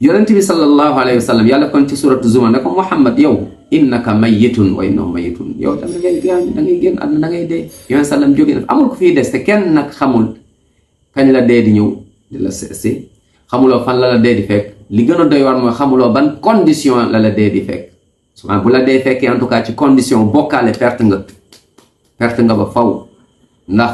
yonent bi sallallahu alayhi wa sallam yàlla kon ci suratu Zumar ne ko Muhammad yow innaka mayyitun wa innahum mayyitun yow da ngay génn àdduna da ngay dee. yonent sallam jóge na amul ko fii des te kenn nag xamul kañ la dee di ñëw di la seesi xamuloo fan la dee di fekk li gën a doy war mooy xamuloo ban condition la dee di fekk souvent bu la dee fekkee en tout cas ci condition bokkaale perte nga ba faw ndax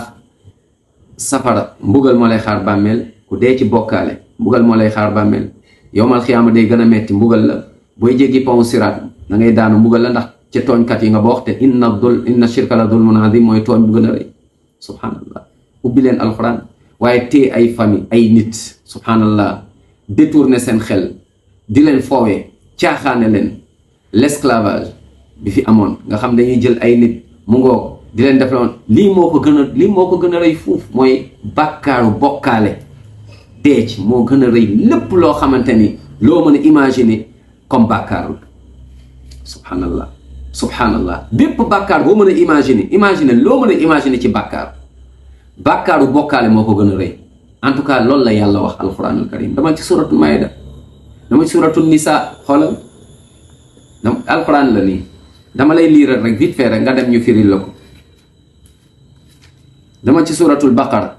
safara mbugal moo lay xaar bàmmeel ku dee ci bokkaale mbugal moo lay xaar bàmmeel yowmal xiyaama day gën a metti mbugal la booy jéggi pont siraat da ngay daanu mbugal la ndax ca tooñkat yi nga ba wax te inna shirka la zulmun azim mooy tooñ bu gën a rëy subhanallah ubbi leen alxuraan waaye tee ay famille ay nit subhanallah détourner seen xel di leen foowee caaxaane leen l'esclavage bi fi amoon nga xam dañuy jël ay nit mu ngoo di leen def loon lii moo ko gën a rëy fuuf mooy bàkkaaru bokkaale dee ci moo gën a rëy lépp loo xamante ni loo mën a imaginer comme bàkkaar la subhanallah bépp bàkkaar boo mën a imaginer loo mën a imaginer ci bàkkaaru bokkaale moo ko gën a rëy en tout cas loolu la yàlla wax alquranul karim dama ci suratul maida dama ci suratul nisa xoolal alquran la nii dama lay liiral rek vite fait rek nga dem ñu firil la ko dama ci suratul baqara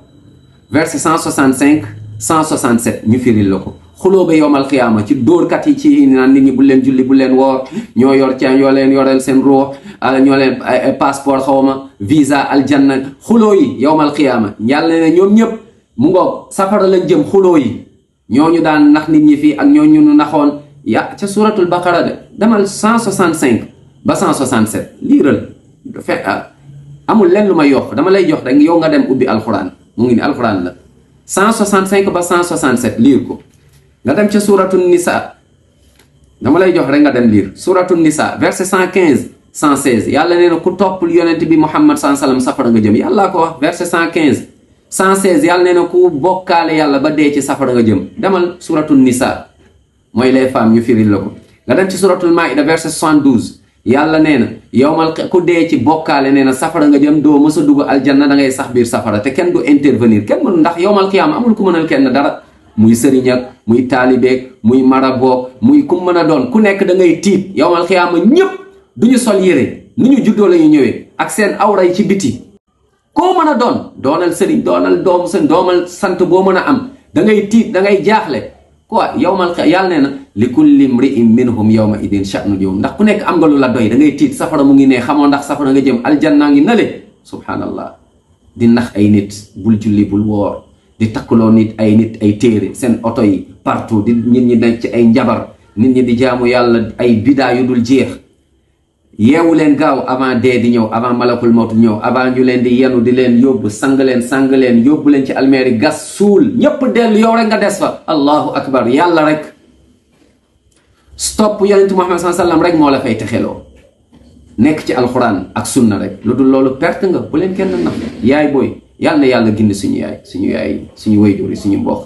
verset 165 167 ñu firil la ko xuloo ba yowmal xiyaama ci dóorkat yi ci naan nit ñi bu leen julli bu leen woor ñoo yor ci yoo leen yoreel seen ruux ñoo leen passeport xawma visa aljanna xuloo yi yowmal xiyaama yàlla ne ñoom ñëpp mu ngoog safara lañ jëm xuloo yi ñooñu daan nax nit ñi fii ak ñooñu ñu naxoon ca suratul baqara de demal 165 ba 167 liiral amul leen lu may yokk dama lay jox rek yow nga dem ubbi alxuraan mu ngi ni alxuraan la 165 ba 167 liir ko nga dem ca suratul nisa dama lay jox rek nga dem liir suratul nisa verset 115 116 yàlla nee na ku toppul yonent bi Muhammad sallallahu alayhi wasallam safara nga jëm yàllaa ko wax verset 115 116 yàlla nee na ku bokkaale yàlla ba dee ci safara nga jëm demal suratul nisa mooy les femmes ñu firil la ko nga dem ci suratul maida verset 72 yàlla nee na yowmal ku dee ci bokkaale nee na safara nga jëm doo mës a dugg aljanna da ngay sax biir safara te kenn du intervenir kenn mënu ndax yowmal qiyaama amul ku mënal kenn dara muy sëriñ ak muy taalibeeg muy maraboog muy ku mën a doon ku nekk da ngay tiit yowmal qiyaama ñëpp duñu sol yére ni ñu juddoo la ñu ñëwee ak seen awra yi ci biti koo mën a doonal sëriñ doonal doomu sëriñ doomal sant boo mën a am da ngay tiit da ngay jaaxle quoi yowmal qiyaama yàlla nee na li kulli mri'in minhum yawma idin sha'nun yughni ndax ku nekk am nga lu la doy da ngay tiit safara mu ngi ne xamoo ndax safara nga jëm aljanna ngi nale subhanallah di nax ay nit bul julli bul woor di takkuloo nit ay téere seen oto yi partout di nit ñi nekk ci ay njabar nit ñi di jaamu yàlla ay bidaa yu dul jeex yeewu leen gaaw avant dee di ñëw avant malakul mawtu ñëw avant ñu leen di yenu di leen yóbbu sang leen yóbbu leen ci almeeri gas suul ñépp dellu yow rek nga des fa allahu akbar yàlla rek stop yonent Muhammad sallallahu alayhi wasallam rek moo la fay texeloo nekk ci alxuraan ak sunna rek lu dul loolu perte nga bu leen kenn nax yaay booy yàlla na yàlla gindi suñu yaay suñu wayjur yi suñu mbokk